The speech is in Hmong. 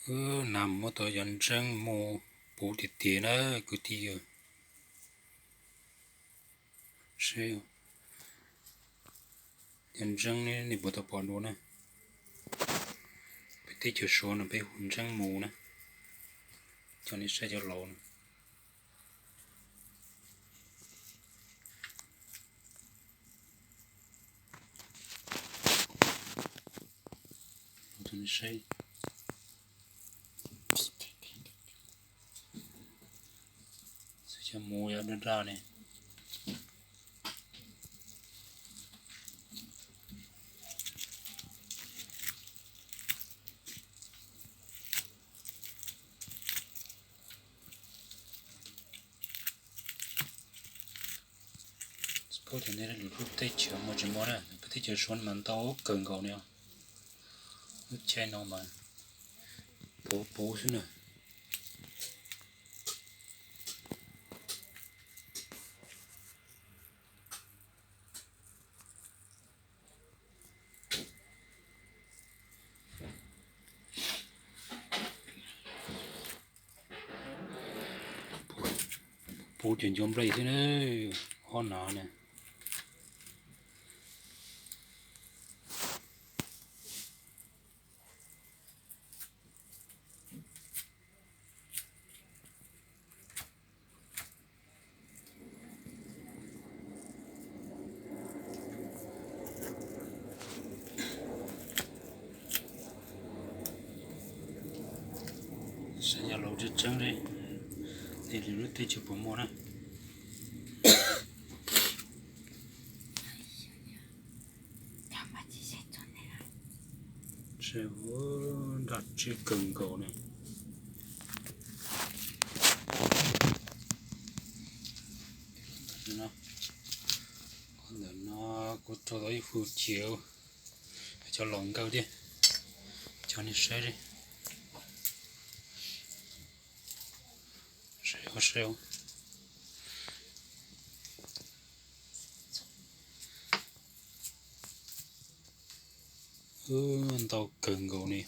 Wb na muab tau cov ntseeb mus puv tiag tiag na kwv tij. Seb, cov ntseeb nej puas tau pom dua na. Peb teb chaws Suav no peb hu ntseeb mus na. Cov nej saib cov laus no. Cov nej saib, xwb cov mus yog daj daj ne. Tsis paub tias nej lwm lub teb chaws muaj tsis muaj na, peb teb chaws Suav no mas ntau kawg nkaus li. Lub caij no mas puv puv xwb na. Puv cov ncuav nplej xwb na, ob no na. Saib cov laus tseeb tseeb li, nej lwm lub teb chaws puas muaj na. Nraj tsib kawg nkaus ne. Ntawm no kuv rau tau ib hwj chim, cov laus nkauj thiab, cov nej saib, saib, saib. Ntau kawg nkaus ne.